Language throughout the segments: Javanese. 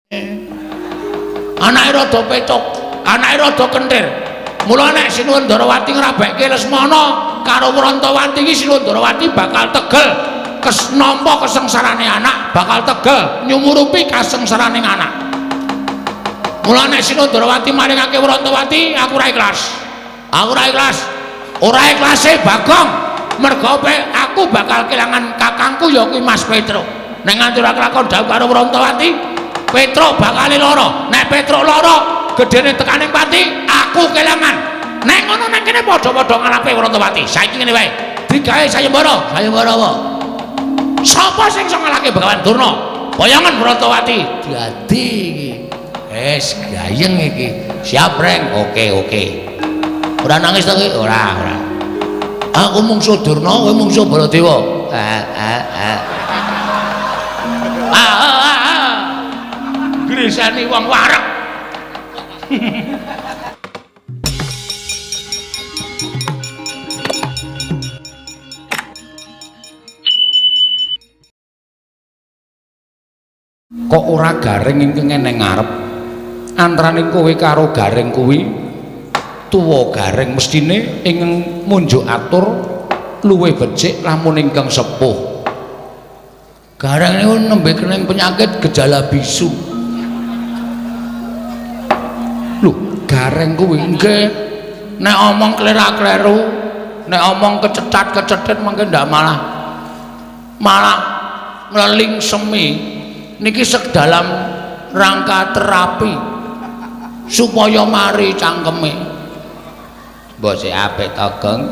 Anake rada pecok, anake rada kentir. Mula nek Sinuwun Ndarawati ngrabekke Lesmana karo Wrantawati iki Sinuwun Ndarawati bakal tegel nampa kesengsarane anak, bakal tegel nyumurupi kasengsarane anak. Mula nek Sinuwun Ndarawati maringake Wrantawati, aku ora ikhlas. Aku ora ikhlas. Ora ikhlase Bagong, merga aku bakal kelangan kakangku ya kuwi Mas Petruk. Nek nganti ora kelakon dhawuh karo Wrantawati, Petruk bakal lara. Nek Petruk lara, gedene tekaning pati, aku kelangan. Nek ngono nek kene padha-padha ngalape Wrantawati. Saiki ngene wae, digawe sayembara. Sayembara apa? Sapa sing iso ngalahke Begawan Durna? Boyongan Wrantawati. Dadi iki. Wis gayeng iki. Siap, Reng. Oke, oke. Ora nangis to ki? Ora, ora. Aku mungsuh Durna, kowe mungsuh Baladewa. Ah, ah, ah. Ah, ah, ah. Grisani wong wareg. Kok ora Gareng ingkang eneng ngarep? Antarane kowe karo Gareng kuwi tuwa Gareng mestine ingkang munjuk atur luwih becik lamun ingkang sepuh. Gareng niku nembe kening penyakit gejala bisu. Lho, Gareng kuwi nggih nek omong klera-kleru, nek omong kecetat-kecetit mangke ndak malah ngleling semi. Niki sek dalam rangka terapi supaya mari cangkeme. Mbok sik apik to, Gong.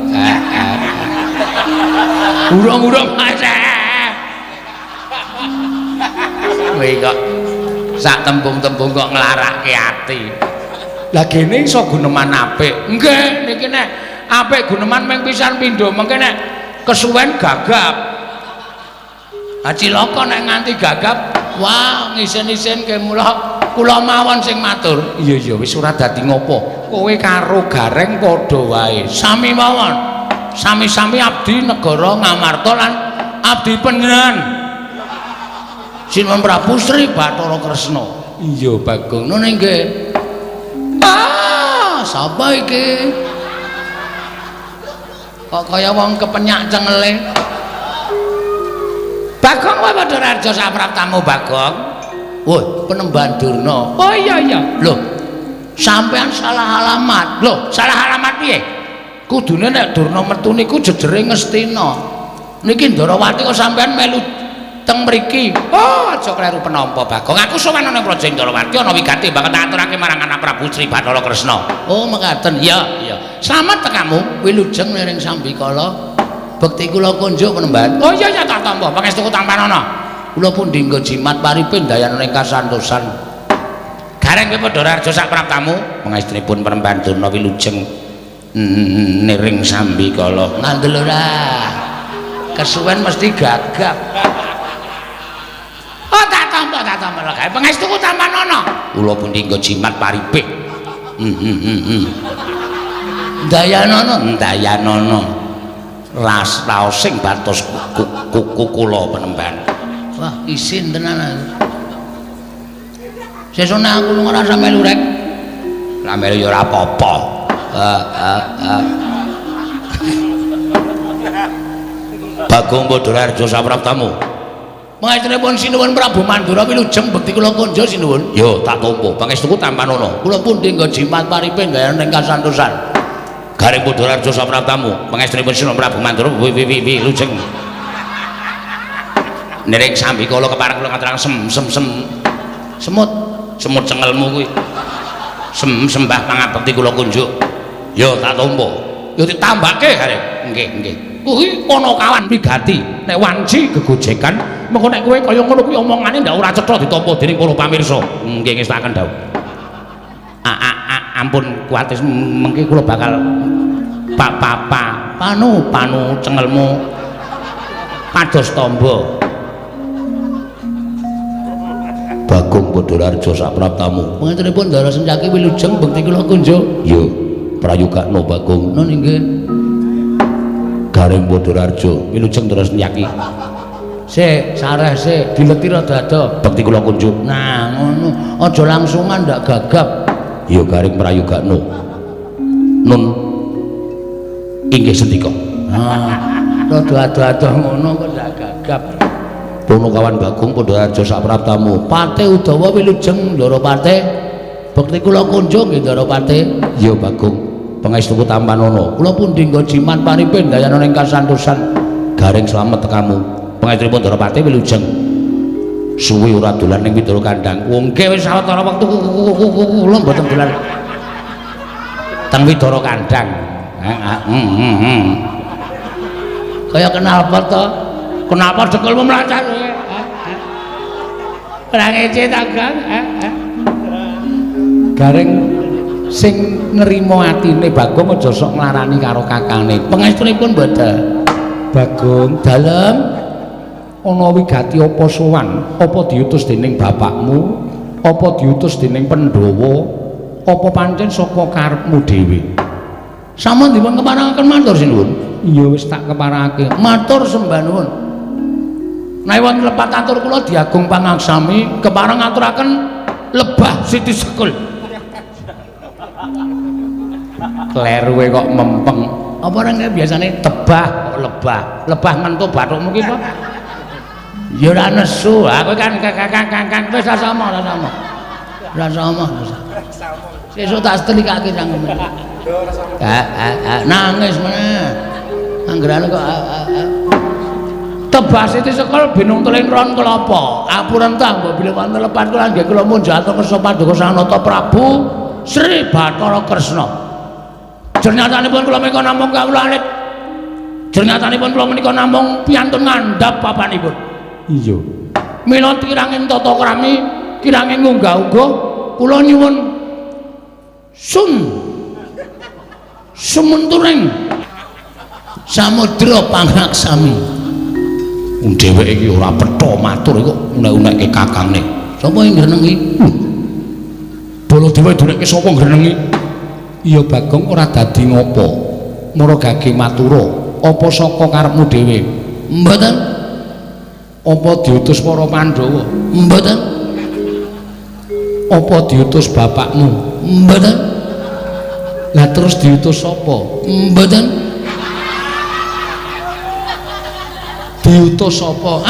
Urung-urung Mas. Kowe kok sak tembung-tembung kok nglarake ati. Lah gene iso guneman apik. Nggih, niki nek apik guneman mung pisan pindho, mengke nek kesuwen gagap. Ha cilaka nek nganti gagap, wah ngisen-isin ke mula kula mawon sing matur. Iya iya wis ora dadi ngopo. Kowe karo Gareng padha wae. Sami mawon. Sami-sami abdi negara Ngamarta lan abdi panjenengan. Sinuwun Prabu Sri Bathara Kresna. Iya Bagong. Ngono nggih. Ah, sapa iki? Kok kaya wong kepenyak cengele. Bagong wae padha raja sapraptamu Bagong. Wah, Penemban Durna. Oh iya iya. Lho, sampean salah alamat. Lho, salah alamat piye? Kudune nek Durna metu niku jejere Ngastina. Niki Ndarawati kok sampean melu teng mriki. Oh, aja kleru penampa Bagong. Aku sowan ana Praja Ndarawati ana wigati banget aturake marang anak Prabu Sri Bathara Kresna. Oh, mekaten. Iya, iya. Slamet tekamu wilujeng niring sambikala. Bekti kula kunjuk Penemban. Oh iya iya tak tampa. Pangestuku tampanana. Kula pundi nggo jimat paripe ndayana ing kasantosan. Gareng kowe padha raja sak praptamu. Pangestunipun Penemban Durna wilujeng niring sambikala. Ngandel ora. Kesuwen mesti gagap. Oh tak tampa lho gawe pangestuku tampanana. Kula pundi nggo jimat paripe. Ndayanana, ndayanana. Ras raosing batos kuku kula Penemban. Wah, isin tenan aku. Sesuk nek aku lunga ora melu rek. Lah melu ya ora apa-apa. Bagong Badararja sapraptamu. Pangestunipun Sinuwun Prabu Mandura wilujeng bekti kula kunjuk sinuwun. Yo tak tampa. Pangestuku tampanana. Kula pundi nggo jimat paripe gawe ning kasantosan. Gareng Badararja sapraptamu. Pangestunipun Sinuwun Prabu Mandura wilujeng. Niring sambikala kepareng kula ngaturaken sem sem sem semut semut cengelmu kuwi. Sem sembah pangabekti kula kunjuk. Yo tak tampa. Yo ditambahke Gareng. Nggih nggih. Kuwi ana kawan wigati. Nek wanci gegojekan mengko nek kowe kaya ngono kuwi omongane ndak ora cetha ditampa dening para pamirsa. Nggih ngestakaken dawuh. Ampun kuwatir mengke kula bakal pa pa pa panu panu cengelmu pados tamba. Bagong Badararja sapraptamu. Pangantenipun Ndara Sencaki wilujeng bekti kula kunjuk. Yo prayogakno Bagong. Nun inggih. Gareng Badararja wilujeng Ndara Sencaki. Sik, sareh sik, dileti rada ado. Bekti kula kunjuk. Nah, ngono. Aja langsungan ndak gagap. Ya Garing prayogakno. Nun inggih sendika. Ah, rada ado-ado ngono kok ndak gagap. Punokawan Bagong Pandharaja sapraptamu. Pate Udawa wilujeng Ndara Pate. Bekti kula kunjung nggih Ndara Pate. Ya Bagong, pangestuku tampanana. Kula pundi nggo jimat paripin dayana ing kasantosan. Garing slamet tekamu. Pangestunipun Ndara Pate wilujeng. Suwi ora dolan ning Widara Kandang. Nggih wis sawetara wektu kula mboten dolan teng Widara Kandang. Heeh. Kaya kenal apa to? Kenapa dekelmu mlacat? Ora ngece ta, Gang? Gareng sing nrimo atine Bagong aja sok nglarani karo kakane. Pangestunipun mboten. Bagong, dalem ana wigati apa sowan? Apa diutus dening bapakmu? Apa diutus dening Pandhawa? Apa pancen saka karepmu dhewe? Sampun dipun keparengaken matur sinuwun. Iya wis tak keparengake. Matur sembah nuwun. Nek wonten lepat atur kula diagung pangaksami kepareng ngaturaken lebah Siti Sekul. Kleruwe kok mempeng. Apa ora biasane tebah kok lebah. Lebah ngentu bathukmu ki apa? Ya ora nesu. Aku kan kakang wis ora sama, ora sama. Ora sama. Sesuk tak setelikake cangkeme. Nangis meneh. Anggerane kok Tebah Siti Sekul binung teling ron kelapa. Apuren ta mbok bilih wonten lepat kula nggih kula munjata kersa paduka Sang Nata Prabu Sri Bathara Kresna. Jernyatanipun kula menika namung kawula alit. Jernyatanipun kula menika namung piyantun ngandhap papanipun. Iya. Mila kirangin tata krami, kirangin ngunggah-ungguh kula nyuwun sun sumunturing samudra pangaksami. Dheweke iki ora petha matur kok unek-unekke kakangne. Sapa sing ngrenengi? Baladewa dunekke sapa ngrenengi? Iya Bagong ora dadi ngopo. Mara gage matura, apa saka karepmu dhewe? Mboten. Apa diutus para Pandhawa? Mboten. Apa diutus bapakmu? Mboten. Lah terus diutus sapa? Mboten. Diutus sapa?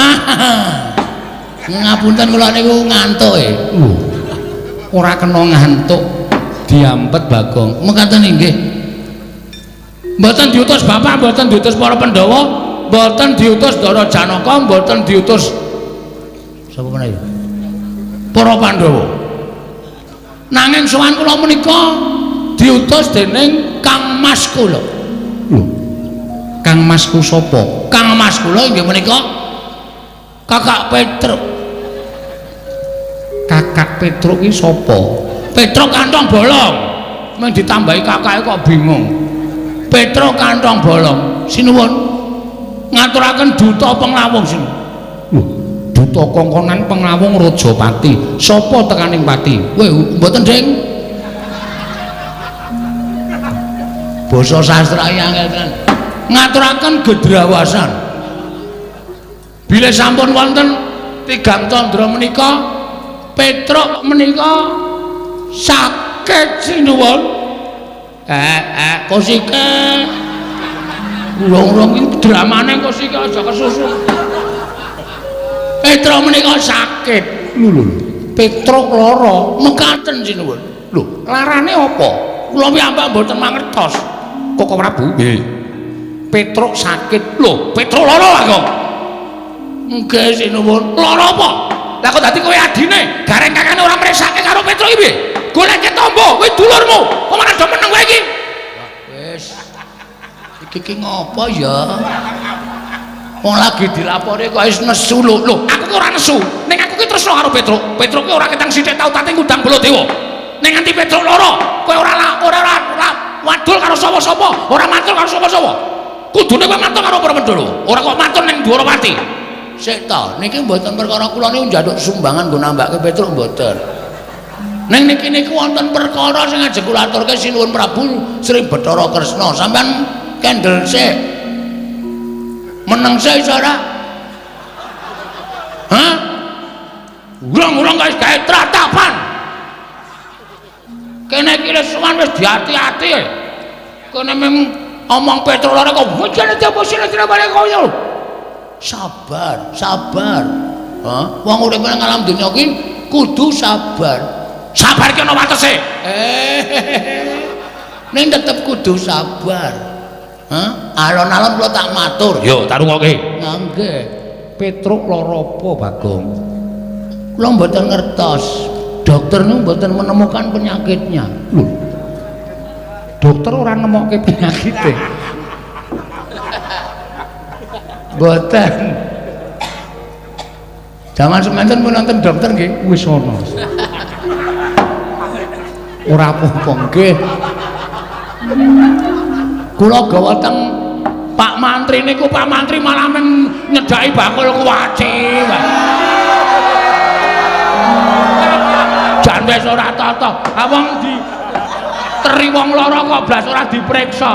Ngapunten kula niku ngantuk e. Ora kena ngantuk, diampet Bagong. Mekaten inggih. Mboten diutus bapak, mboten diutus para Pandhawa, mboten diutus Ndara Janaka, mboten diutus sapa meneh ya? Para Pandhawa. Nanging sowan kula menika diutus dening Kang Mas kula. Lho. Kang Masku sapa? Kang Mas kula inggih menika Kakak Petruk. Kakak Petruk ki sapa? Petruk kantong bolong. Mung ditambahi kakake kok bingung. Petruk kantong bolong. Sinuwun ngaturaken duta penglawung sinuwun. Lho, duta kongkonan penglawung Rajapati. Sapa tekaning pati? Weh, mboten, Ding. Basa sastra angel tenan. Ngaturaken gedrawasan. Bilih sampun wonten tigang candra menika Petruk menika sakit sinuwun. Kosike. Urung-urung iki dramane kosike aja kesusu. Petruk menika sakit. Lho lho. Petruk lara, mekaten sinuwun. Lho, larane apa? Kula piyambak mboten mangertos. Koko Prabu? Nggih. Petruk sakit. Lho, Petruk lara Bagong. Nggih sinuwun. Lara apa? Lah kok dadi kowe adine, gareng kakane ora mresake karo Petruk iki piye? Goleke tombo, kowe dulurmu. Kok malah do meneng kowe iki? Wah, wis. Iki ki ngopo ya? Wong lagi dilapori kok wis nesu lho. Lho, aku ki ora nesu. Ning aku ki tresno karo Petruk. Petruk ki ora ketang sithik tau tate ngundang Baladewa. Ning nganti Petruk lara, kowe ora ora wadul karo sapa-sapa, ora matur karo sapa-sapa. Kudune kowe matur karo para Pandhawa, ora kok matur ning Dwarawati. Sik ta, niki mboten perkara kula niku njaluk sumbangan nggo nambahke Petruk mboten. Ning niki niku wonten perkara sing ajeng kula aturke Sinuwun Prabu Sri Bathara Kresna. Sampeyan kendel sik. Meneng sik iso ora? Hah? Urung-urung wis gawe tratapan. iki wis sowan wis diati-ati. Kene meng omong Petruk lara kok bojone diapa sing balik koyo. Sabar, sabar. Hah? Wong urip nang alam donya ki kudu sabar. Sabar ki ana watese. Ning tetep kudu sabar. Hah? Alon-alon kula tak matur. Yo, tak rungokke. Nggih. Petruk lara apa, Bagong? Kula mboten ngertos. Dokter niku mboten menemukan penyakitnya. Lho. Dokter ora nemokke penyakite. Mboten. Jaman semanten pun nonton dokter nggih wis ana. Ora apa-apa nggih. Kula gawa teng Pak Mantri niku, Pak Mantri malah men nyedhaki bakul kuwaci. Jan wis ora tata. Ha wong di teri wong lara kok blas ora diperiksa.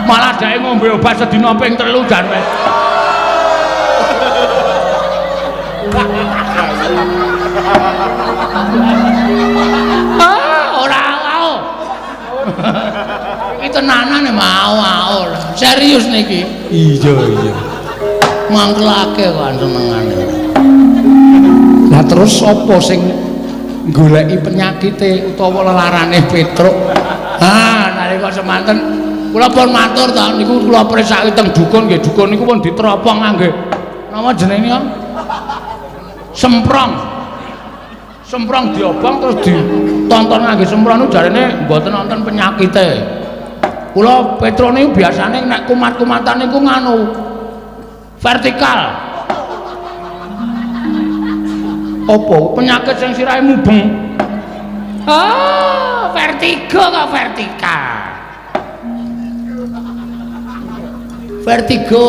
Malah dheke ngombe obat sedina ping 3 jan wis. Ah, ora au. Iki tenanan mau-mau. Serius niki. Iya, iya. Mangkelake kok senengane. Lah terus sapa sing goleki penyakite utawa lelarane Petruk? Ah, nalika semanten kula pun matur ta niku kula presake teng dukun nggih, dukun niku pun diteropong ngangge napa jenenge ya? Semprong. Semprong diobong terus ditonton ngangge semprong niku jarene mboten wonten penyakite. Kula Petruk niku biasane nek kumat-kumatan niku nganu vertikal. Apa penyakit sing sirahe mubeng? Ah, vertigo kok vertikal. Vertigo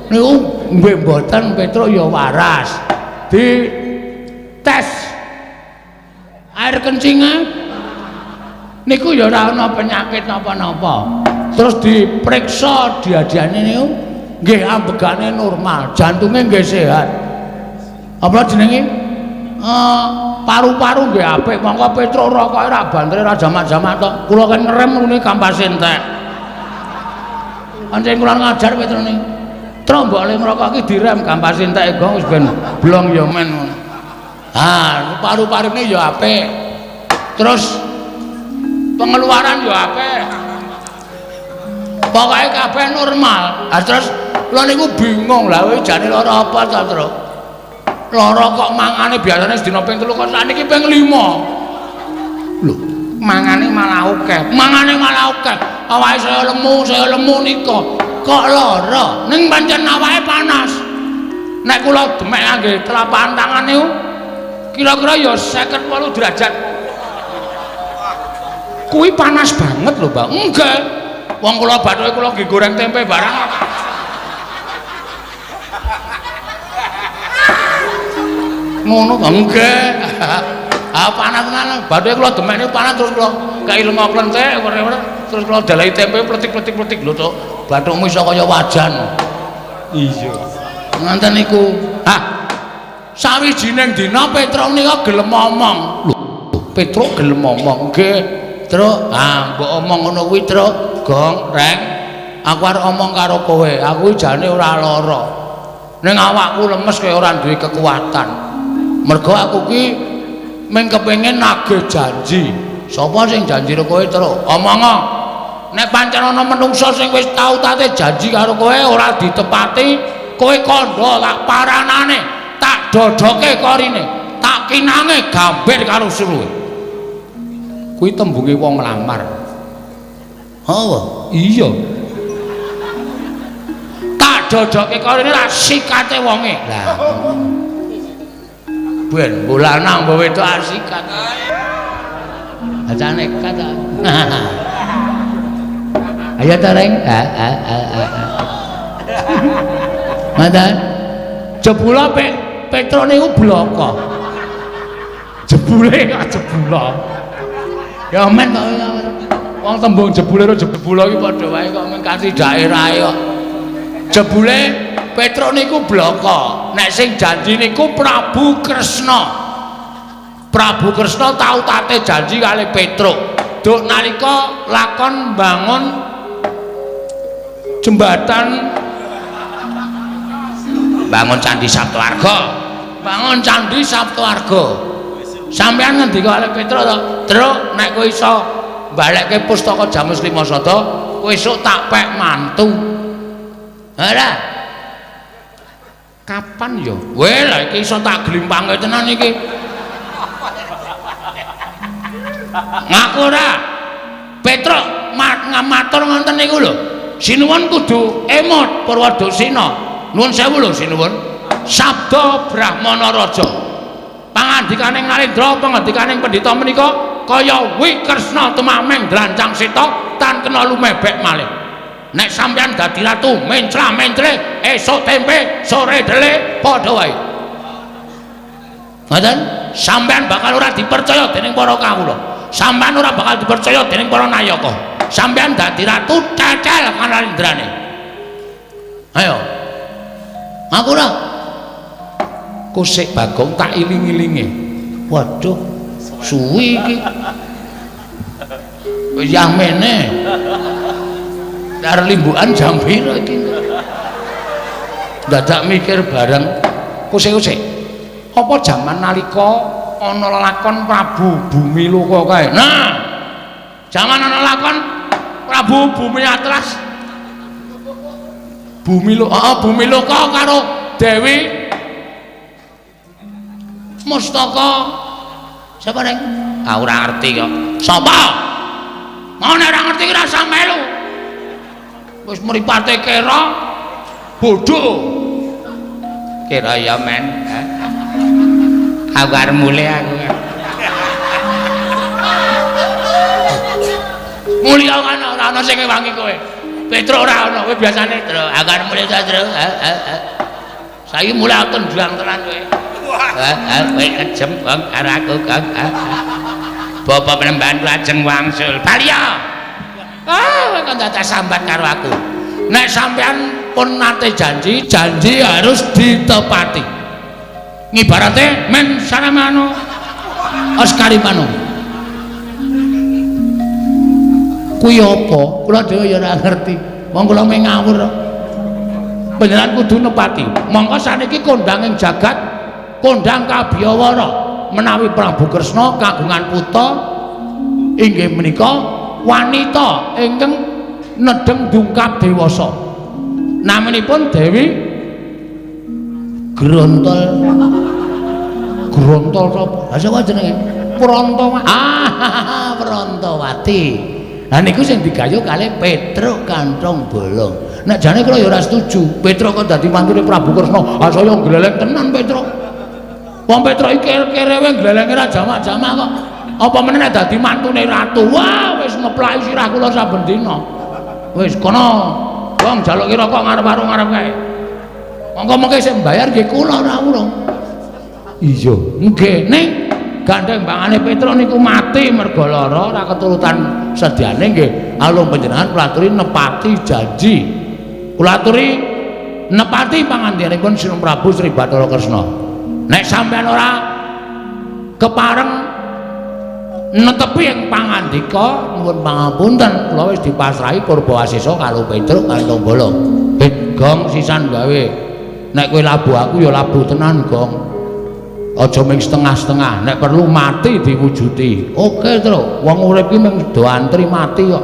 niku nggih mboten Petruk ya waras. Di tes air kencingnya niku ya ora ana penyakit napa-napa. Terus diperiksa diadiane niku nggih ambegane normal, jantungnya nggih sehat. Apa jenenge? Paru-paru nggih apik, mongko Petruk rokoke ora bantere ora jamak-jamak tok. Kula kan ngerem ngene kampase entek. Pancen kula ngajar Petruk niku. Truk mbok le ngrokok iki direm kampase entek gong wis ben blong ya men ngono. Ah, paru-parune ya apik. Terus pengeluaran ya apik. Pokoke kabeh normal. Ah terus kula niku bingung lah kowe jane lara apa ta, Truk? Lara kok mangane biasane sedina ping 3 kok sakniki ping 5. Lho, mangane malah akeh. Mangane malah akeh. Awake saya lemu nika. Kok lara? Ning pancen awake panas. Nek kula demek ngangge telapak tangan niku kira-kira ya 58 derajat. Kuwi panas banget lho, Mbak. Enggak. Wong kula bathuke kula nggih goreng tempe barang. Ngono kok nggih. Ah panas tenan. Bathuke kula demek niku panas terus kula kei lenga klenthek terus kula dalahi tempe pletik-pletik-pletik lho, Cuk. Bathukmu iso kaya wajan. Iya. Nganten niku. Ah. Sawijining dina Petruk nika gelem omong. Lho, Petruk gelem omong. Nggih, Truk. Ah, mbok omong ngono kuwi, Truk. Gong, Reng. Aku arep omong karo kowe. Aku jane ora lara. Ning awakku lemes kaya ora duwe kekuatan. Mergo aku ki mung kepengin nagih janji. Sapa sing janji karo kowe, Truk? Omongo. Nek pancen ana menungsa sing wis tau tate janji karo kowe ora ditepati, kowe kandha tak paranane, tak dodoke korine, tak kinange gambir karo suruhe. Kuwi tembunge wong nglamar. Apa? Iya. Tak dodoke korine tak sikate wonge. Lah. Ben mbok lanang mbok wedok asikat. Aja nekat ta. Ayo ta, Reng. Mantan. Jebula Petruk niku bloko. Jebule kok jebula. Ya men kok wong tembung jebule karo jebula iki padha wae kok mung kasih daerahe kok. Jebule Petruk niku bloko. Nek sing janji niku Prabu Kresna. Prabu Kresna tau tate janji kali Petruk. Duk nalika lakon bangun jembatan, bangun Candi Saptawarga, bangun Candi Saptawarga. Sampeyan ngendika kali Petruk to, "Truk, nek kowe iso balekke pustaka Jamus Lima Sada, kowe esuk tak pek mantu." Ora. Kapan ya? Weh, lah iki iso tak glimpange tenan iki. Ngaku ora? Petruk matur ngoten niku lho. Sinuwun kudu emot Purwadasina. Nuwun sewu lho sinuwun. Sabda Brahmana Raja. Pangandikaning Narendra, pangandikaning pendhita menika kaya Wikresna tumameng drancang seta tan kena lumebek malih. Nek sampeyan dadi ratu mencla-mencle esuk tempe sore dele padha wae. Ngoten? Sampeyan bakal ora dipercaya dening para kawula. Sampeyan ora bakal dipercaya dening para nayaka. Sampeyan dadi ratu cecel kanalendrane. Ayo. Aku ora. Kusik Bagong tak iling-ilinge. Waduh, suwi iki. Wis yamene. Dar limbukan jam piro iki? Dadak mikir bareng kusik-kusik. Apa jaman nalika ana lakon Prabu Bumiloka kae? Nah, jaman ana lakon Prabu Bumi Atlas. Bumiloka, heeh, Bumiloka karo Dewi Mustaka. Siapa reng? Ah ora ngerti kok. Sapa? Mau nek ora ngerti ora usah melu. Wis mripate kera bodho. Kera ya men. Aku arep mulih aku. Mulih kan ora ana sing ngewangi kowe. Petruk ora ana, kowe biasane, Truk. Aku arep mulih ta, Truk. Saiki mulih tendang tenan kowe. Kowe kejem, Bang, karo aku, Kang. Bapak penembahan lajeng wangsul. Bali ya. Ah, kowe kok dadak sambat karo aku. Nek sampean pun nate janji, janji harus ditepati. Ngibarate men saramano oskarimano. Kuwi apa? Kula dhewe ya ora ngerti. Wong kula mung ngawur. Panjenengan kudu nepati. Mongko saniki kondang ing jagat, kondang kabiyawara menawi Prabu Kresna kagungan putra inggih menika wanita ingkang nedheng dungkap dewasa. Naminipun Dewi Grontol. Grontol sapa? Lah sapa jenenge? Prantawati. Ah, Prantawati. Lah niku sing digayuh kalih Petruk Kantong Bolong. Nek jane kula ya ora setuju. Petruk kok dadi mantune Prabu Kresna. Ah saya gleleng tenan Petruk. Wong Petruk iki kerewe glelenge ra jamak-jamak kok. Apa meneh nek dadi mantune ratu? Wah, wis ngeplaki sirah kula saben dina. Wis kono wong njaluki rokok ngarep warung ngarep kae. Monggo mengke sing mbayar nggih kula ora urung. Iya, nggih ning gandeng bangane Petruk niku mati mergo lara ora keturutan sediane nggih. Alung panjenengan kula aturi nepati janji. Kula aturi nepati pangandikanipun Sinun Prabu Sri Bathara Kresna. Nek sampeyan ora kepareng netepi ing pangandika nuwun pangapunten kula wis dipasrahi Purbawasesa karo Petruk Kantong Bolong. Gong sisan gawe. Nek kowe labuh aku ya labuh tenan, Gong. Aja mung setengah-setengah, nek perlu mati diwujudi. Oke, Truk. Wong urip ki mung do antri mati kok.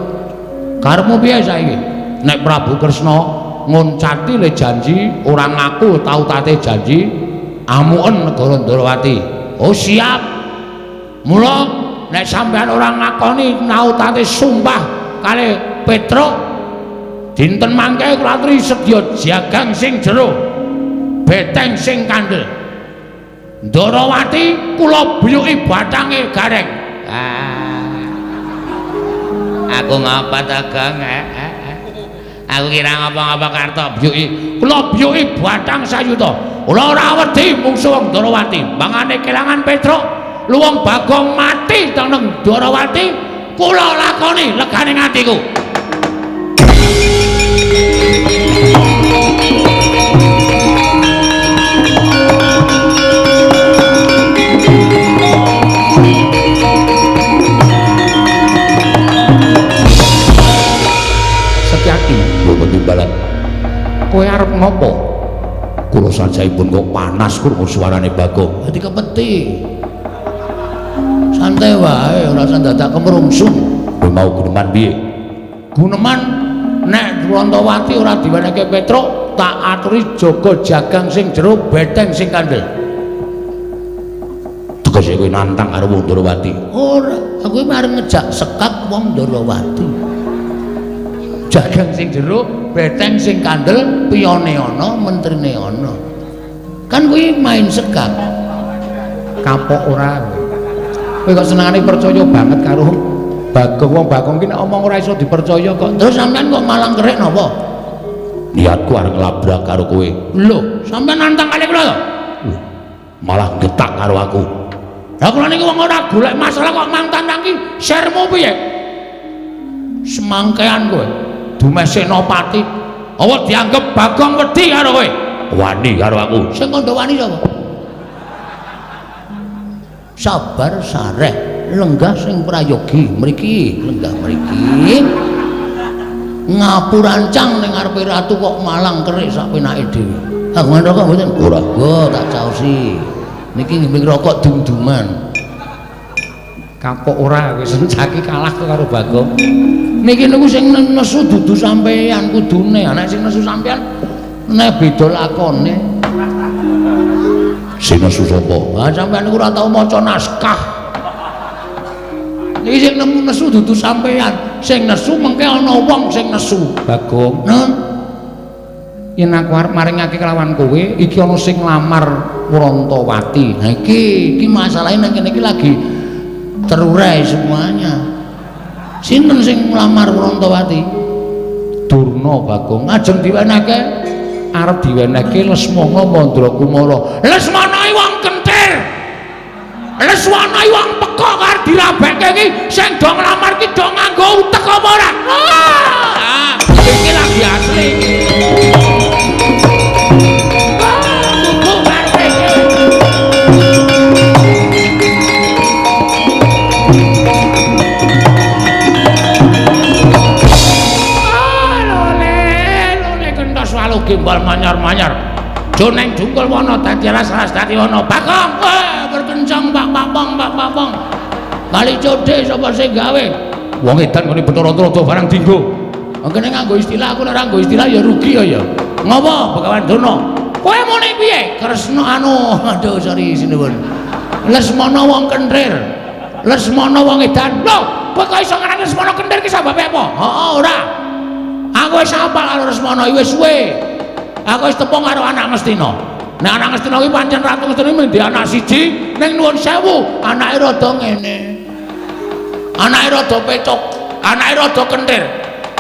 Karepmu piye saiki? Nek Prabu Kresna ngoncati le janji, ora ngaku tau tate janji, amuken negara Ndrawati. Oh, siap. Mula nek sampeyan ora ngakoni nautate sumpah kalih Petruk, dinten mangke kula aturi sedya jagang sing jero, beteng sing kandel. Ndrawati kula buyuki bathange gareng. Ah. Aku ngapa ta, Gong? Aku kira ngapa-ngapa karto buyuki. Kula buyuki bathang sayuta. Kula ora wedi mungsuh wong Ndrawati. Mangane kelangan Petruk, luwung Bagong mati teng Ndrawati, kula lakoni legane atiku. ngopo? Kula sajaipun kok panas krungu suarane Bagong. Dadi kepeti. Santai wae, ora usah dadak kemrungsung. Kowe mau guneman piye? Guneman nek Wrontowati ora diwenehke Petruk, tak aturi jaga jagang sing jero, beteng sing kandel. Tegese kowe nantang karo wong Ndorowati? Ora, aku iki arep ngejak sekak wong Ndorowati. Jagang sing jero, beteng sing kandel, piyone ana, mentrine ana. Kan kuwi main sekak. Kapok ora kowe. Kowe kok senengane percaya banget karo Bagong. Wong Bagong ki nek omong ora iso dipercaya kok. Terus sampean kok malang kerik napa? Niatku arep nglabrak karo kowe. Lho, sampean nantang kali kula to? Lho, malah getak karo aku. Lah kula niki wong ora golek masalah kok mantantang ki sermu piye? Semangkean kowe. Dumeh Senopati. Apa dianggep Bagong wedi karo kowe? Wani karo aku. Sing kandha wani sapa? Sabar sareh, lenggah sing prayogi mriki, lenggah mriki. Ngapurancang ning ngarepe ratu kok malang kerik sak penake dhewe. Kagungan rokok mboten? Ora. Go tak caosi. Niki nggih rokok dum-duman. Kapok ora kowe sencaki kalah karo Bagong. Niki niku sing nesu dudu sampean kudune. Nek sing nesu sampean nek beda lakone. Sing nesu sapa? Ha sampean niku ora tau maca naskah. Niki sing nemu nesu dudu sampean, sing nesu mengke ana wong sing nesu. Bagong. Nun, yen aku arep maringake kelawan kowe, iki ana sing nglamar Wrontowati. Nah iki iki masalahe nang kene iki lagi terurai semuanya. Sinten sing nglamar Wrontowati? Durna Bagong. Ajeng diwenehke, arep diwenehke Lesmana Mandrakumara. Lesmana iki wong kentir. Lesmana iki wong pekok arep dirabekke iki sing do nglamar iki do nganggo utek apa ora? Ah, iki lagi asli iki. Gimbal manyar-manyar. Joneng jungkul wana dadi alas-alas dadi wana. Bagong, wah berkencang Pak Papong, Pak Papong. Kali codhe sapa sing gawe? Wong edan ngene Bathara Trada barang dinggo. Kene nganggo istilah, aku nek ora nganggo istilah ya rugi ya ya. Ngopo Begawan Durna? Kowe muni piye? Kresna anu, aduh sorry sinuwun. Lesmana wong kenthir. Lesmana wong edan. Lho, kowe kok iso ngarani Lesmana kenthir ki sababe apa? Heeh, ora. Aku wis hafal karo Lesmana iki wis suwe. Aku wis tepung karo anak Ngastina. Nek anak Ngastina kuwi pancen ratu Ngastina mung anak siji, ning nuwun sewu, anake rada ngene. Anake rada pecok, anake rada kenthir.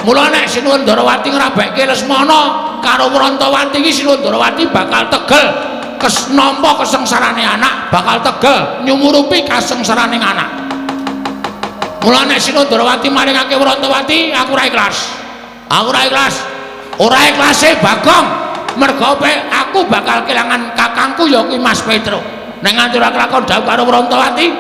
Mula nek Sinuwun Ndarawati ngrabekke Lesmana karo Wrontowati iki Sinuwun Ndarawati bakal tegel nampa kesengsarane anak, bakal tegel nyumurupi kasengsarane anak. Mula nek Sinuwun Ndarawati maringake Wrontowati, aku ora ikhlas. Aku ora ikhlas. Ora ikhlase Bagong. Mergo aku bakal kelangan kakangku ya kuwi Mas Petruk. Nek nganti ora kelakon dhawuh karo Wrontowati,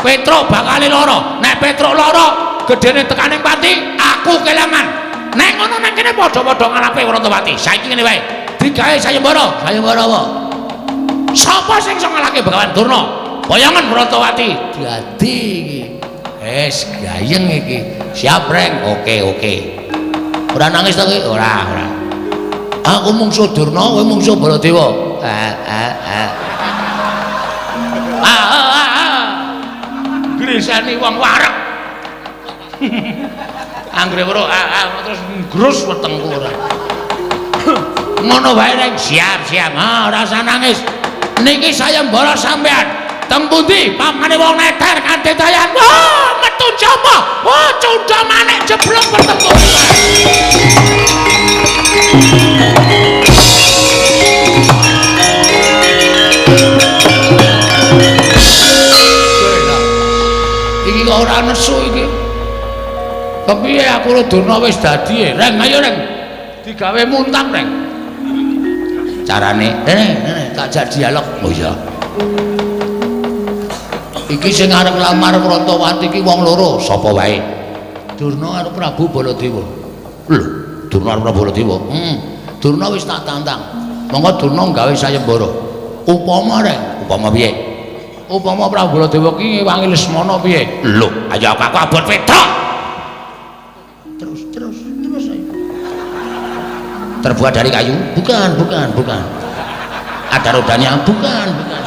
Petruk bakal lara. Nek Petruk lara, gedene tekaning pati, aku kelangan. Nek ngono nang kene padha-padha ngalape Wrontowati. Saiki ngene wae, digawe sayembara. Sayembara apa? Sapa sing iso ngalahke Begawan Durna? Boyongan Wrontowati. Dadi iki. Wis gayeng iki. Siap, Reng. Oke, oke. Ora nangis to ki? Ora, ora. Aku mungsuh Durna, kowe mungsuh Baladewa. Grisani wong wareg. Anggere weruh terus ngrus wetengku ora. Ngono wae Reng, siap, siap. Ha, ora usah nangis. Niki sayembara sampean. Teng pundi pamane wong neter kanthi dayan. Wah, metu sapa? Wah, cundha manik jeblok wetengku. Iki kok ora nesu iki. Kepiye aku karo Durna wis dadi, Reng, ayo Reng. Digawe muntang, Reng. Carane, rene, tak jak dialog. Oh iya. Iki sing arep nglamar Wrontowati iki wong loro, sapa wae? Durna karo Prabu Baladewa. Lho, Durna karo Prabu Baladewa. Durna wis tak tantang. Monggo Durna gawe sayembara. Upama reng, upama piye? Upama Prabu Baladewa ki ngewangi Lesmana piye? Lho, ayo aku abot Petruk. Terus terus terus ayo. Terbuat dari kayu? Bukan, bukan, bukan. Ada rodanya? Bukan, bukan.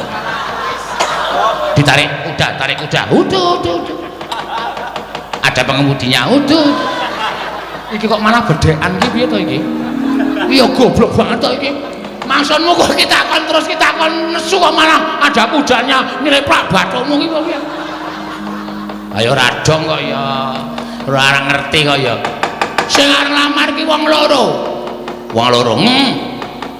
Ditarik kuda, tarik kuda. Udah, udah, udah. Ada pengemudinya? Udah. Iki kok malah bedekan iki piye to iki? Iya goblok banget to iki. Maksudmu kok kita kon terus kita kon nesu kok malah ada kudanya nyeleplak bathukmu iki piye? Ayo radong kok ya. Ora ngerti kok ya. Sing arep nglamar ki wong loro. Wong loro.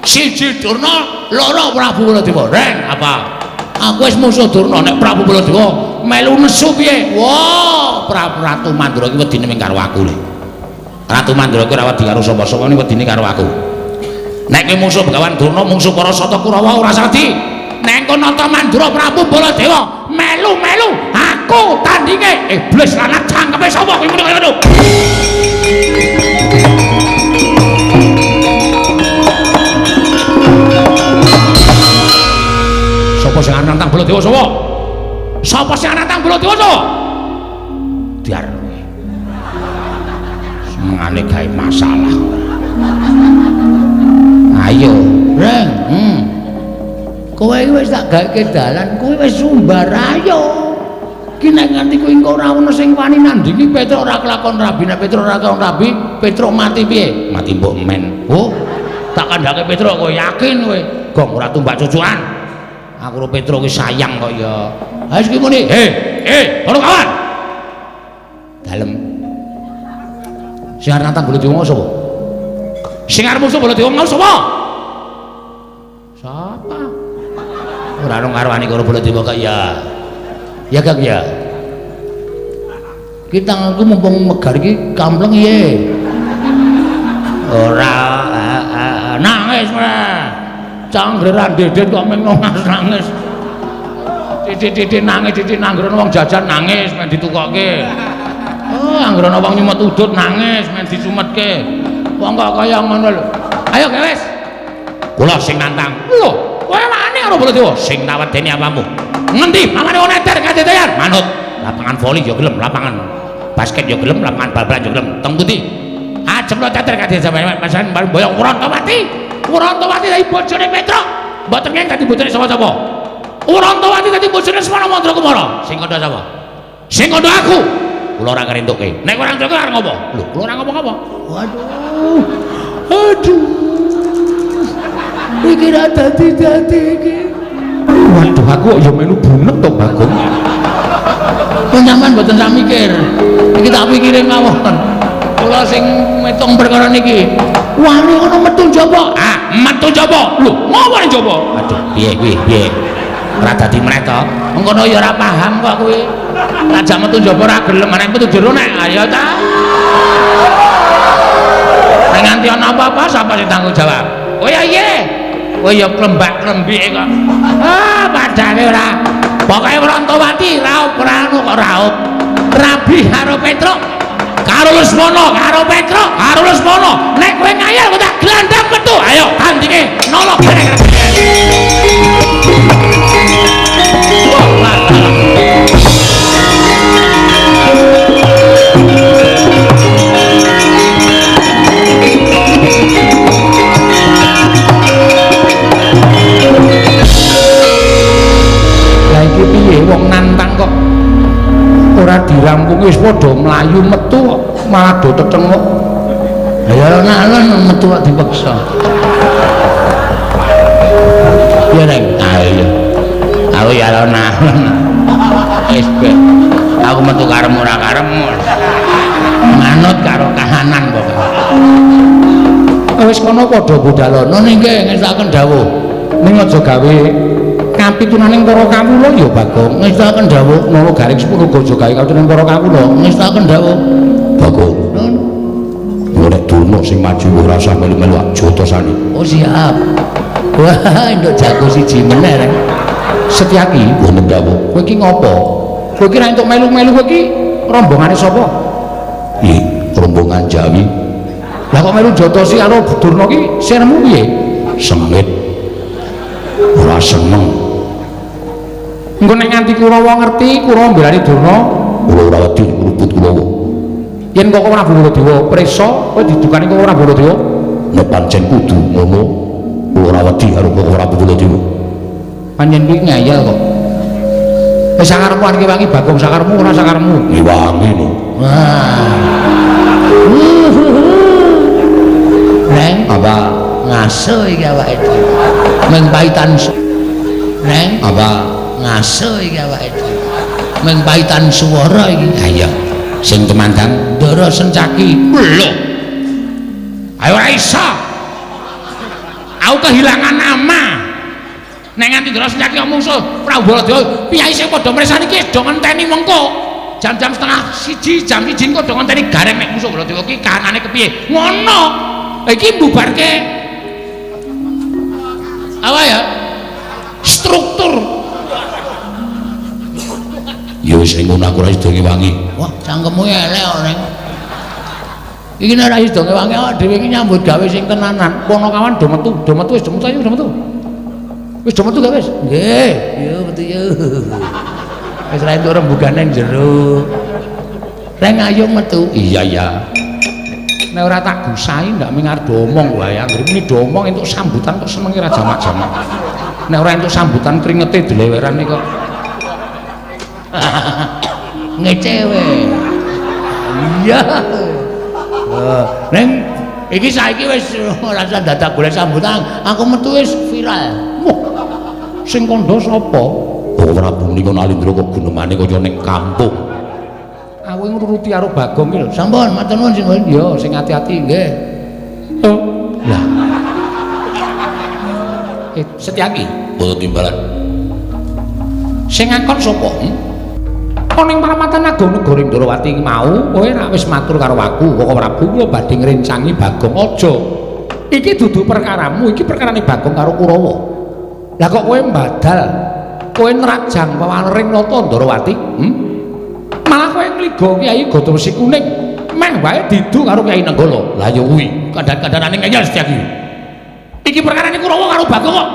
Siji Durna, loro Prabu Baladewa. Reng, apa? Aku wis musuh Durna nek Prabu Baladewa melu nesu piye? Wah, Prabu Ratu Mandura ki wedine ming karo aku lho. Ratu Mandura ki ora wedi karo sapa-sapa, ni wedine karo aku. Nek kowe musuh Begawan Durna, mungsuh para Sata Kurawa ora sadi. Nek engko nata Mandura Prabu Baladewa melu-melu aku tandinge. Iblis lanang cangkeme sapa kuwi muni kaya ngono. Sapa sing arep nantang Baladewa sapa? Sapa sing arep nantang Baladewa sapa? Diar kowe. Senengane gawe masalah. Ayo, Reng. Kowe iki wis tak gawe dalan, kowe wis sumbar ayo. Ki nek nganti kowe engko ora ono sing wani nandingi Petruk ora kelakon rabi, nek Petruk ora kelakon rabi, Petruk mati piye? Mati mbok men. Oh, tak kandhake Petruk kowe yakin kowe. Gong ora tumbak cucukan. Aku karo Petruk ki sayang kok ya. Ha wis ki muni, "Hei, para kawan." Dalem. Sing arep nantang Baladewa sapa? Sing arep musuh Baladewa mau sapa? Sapa? Ora ono ngarwani karo Baladewa kok ya. Ya Kang ya. Ki tanganku mumpung megar iki kampleng piye? Ora nangis ora. Cangger ra dedet kok meng nangis. Titik-titik nangis, titik nanggrono wong jajan nangis men ditukokke. Oh, anggrono wong nyumet udut nangis men disumetke. Wong kok kaya ngono lho. Ayo wis. Kula sing nantang. Lho, kowe wani karo Baladewa? Sing tak wedeni apamu? Ngendi pamane wong eter kadetean? Manut. Lapangan voli ya gelem, lapangan basket ya gelem, lapangan bal-balan ya gelem. Teng pundi? Ajeng lo teter kadetean pasan boyong Wrontowati. Wrontowati dadi bojone Petruk. Mboten ngeng dadi bojone sapa-sapa. Wrontowati dadi bojone Semana Mandrakumara. Sing kandha sapa? Sing kandha aku. Kula ora ngerentuke. Nek ora ngerentuke arep ngopo? Lho, kula ora ngomong apa. Waduh. Aduh. Iki ra dadi-dadi iki. Waduh, aku kok ya melu bunek to, Bagong. Sampeyan mboten sak mikir. Iki tak pikire mawon. Kula sing ngitung perkara niki. Wani ngono metu njaba. Ah, metu njaba. Lho, ngopo ning njaba? Aduh, piye kuwi? Piye? Ora dadi meneh to. Mengkono ya ora paham kok kuwi. Lajak metu njaba ora gelem, nek metu jero nek ayo ta. Nek nganti ana apa-apa sapa sing tanggung jawab? Oh ya iya. Kowe ya klembak-klembike kok. Ah, padane ora. Pokoke Wrontowati raup ora anu kok raup. Rabi karo Petruk. Karo Lesmana, karo Petruk, karo Lesmana. Nek kowe ngayal aku tak glandang metu. Ayo tandinge nolok bareng. Lah iki piye wong nantang kok ora dirampungi wis padha mlayu metu kok malah do tetenguk. Lah ya alon-alon metu kok dipaksa. Ya Reng, ayo. Aku ya alon-alon. Wis ben. Aku metu karepmu ora karepmu. Manut karo kahanan pokoke. Wis kono padha budalono ning ngestokaken dawuh. Ning aja gawe kapitunaning para kawula ya Bagong. Ngestokaken dawuh Nara Garing 10 aja gawe kapitunaning para kawula. Ngestokaken dawuh Bagong. Yo nek Durna sing maju ora usah melu-melu jotosane. Oh siap. Wah, entuk jago siji meneh Reng. Setyaki wonten dawuh. Kowe iki ngopo? Kowe iki ra entuk melu-melu kowe iki rombongane sapa? Ih, rombongan Jawi. Lah kok melu jotosi karo Durna ki sirmu piye? Sengit. Ora seneng. Engko nek nganti Kurawa ngerti, Kurawa mbelani Durna, kula ora wedi ngrubut Kurawa. Yen kok Prabu Baladewa prisa, kowe didukani kok Prabu Baladewa? Nek pancen kudu ngono, kula ora wedi karo kok Prabu Baladewa. Pancen kuwi ngeyel kok. Wis sakarepmu arep wangi Bagong, sakarepmu ora sakarepmu. Ngewangi no. Wah. Reng, apa ngaso iki awake dhewe. Meng paitan. Reng, apa ngaso iki awake dhewe. Meng paitan swara iki. Ha iya. Sing tumandang Ndara Sencaki. Lho. Ayo ora iso. Aku kehilangan nama. Nek nganti Ndara Sencaki mungsuh Prabu Baladewa, piyai sing padha mresani iki do ngenteni mengko. Jam-jam 12:30, jam 1 kok do ngenteni gareng nek musuh Baladewa ki kahanane kepiye. Ngono. Iki mbubarke apa ya? Struktur. Ya wis ning ngono aku ora sida ngewangi. Wah, cangkemmu elek kok, Reng. Iki nek ora sida ngewangi awak dhewe iki nyambut gawe sing tenanan. Ponokawan do metu, do metu wis do metu ayo do metu. Wis do metu gak wis? Nggih, yo metu yo. Wis ra entuk rembugane jero. Reng ayo metu. Iya iya. Nek ora tak gusai ndak ming arep omong wae. Anggere muni do omong entuk sambutan kok senenge ra jamak-jamak. Nek ora entuk sambutan kringete dilewerane kok. Ngecewe. Iya. Reng iki saiki wis ora usah dadak golek sambutan, aku metu wis viral. Wah. Sing kandha sapa? Oh, Prabu menika Nalindra kok gunemane kaya ning kampung. Aku ngruruti karo Bagong ki lho. Sampun, matur nuwun sing. Ya, sing ati-ati nggih. Oh, lah. Setyaki mboten timbalan. Sing ngakon sapa? Ana ing paramatan agung negara Ndrawati mau, kowe rak wis matur karo aku, Koko Prabu kula badhe ngrencangi Bagong aja. Iki dudu perkaramu, iki perkarane Bagong karo Kurawa. Lah kok kowe mbadal, kowe nrajang pawanering nata Ndrawati? Malah kowe ngliga Kyai Gada Wesi Kuning, meh wae didu karo Kyai Nenggala. Lah ya kuwi, kandhan-kandhanane ngeyel Setyaki. Iki perkarane Kurawa karo Bagong kok.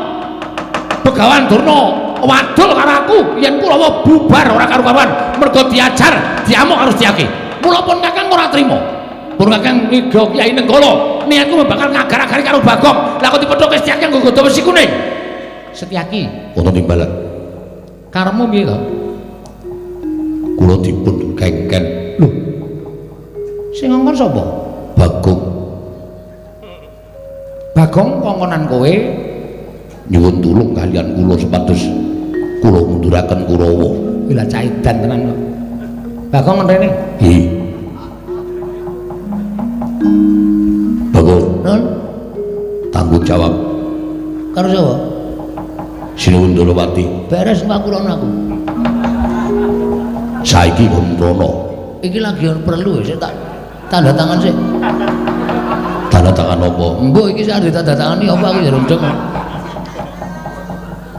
Begawan Durna wadul karo aku yen Kurawa bubar ora karu-karuan mergo diajar diamuk karo Setyaki. Mula pun Kakang ora trima. Pun Kakang ngliga Kyai Nenggala, niatku bakal ngagar-agari karo Bagong. Lah kok dipethuke Setyaki nggo Gada Wesi Kuning. Setyaki wonten timbalan. Karepmu piye to? Kula dipun kengken. Lho. Sing ngongkon sapa? Bagong. Bagong kongkonan kowe nyuwun tulung kalian kula supados kula munduraken Kurawa. Kuwi lah caidan tenan kok. Bagong rene. Nggih. Bagong. Nun. Tanggung jawab. Karo sapa? Sinuwun Ndrawati. Beres aku rono aku. Saiki kon rono. Iki lagi perlu sik tak tanda tangan sik. Tanda tangan apa? Mbok iki sak ditanda tangani apa aku ya rundeng.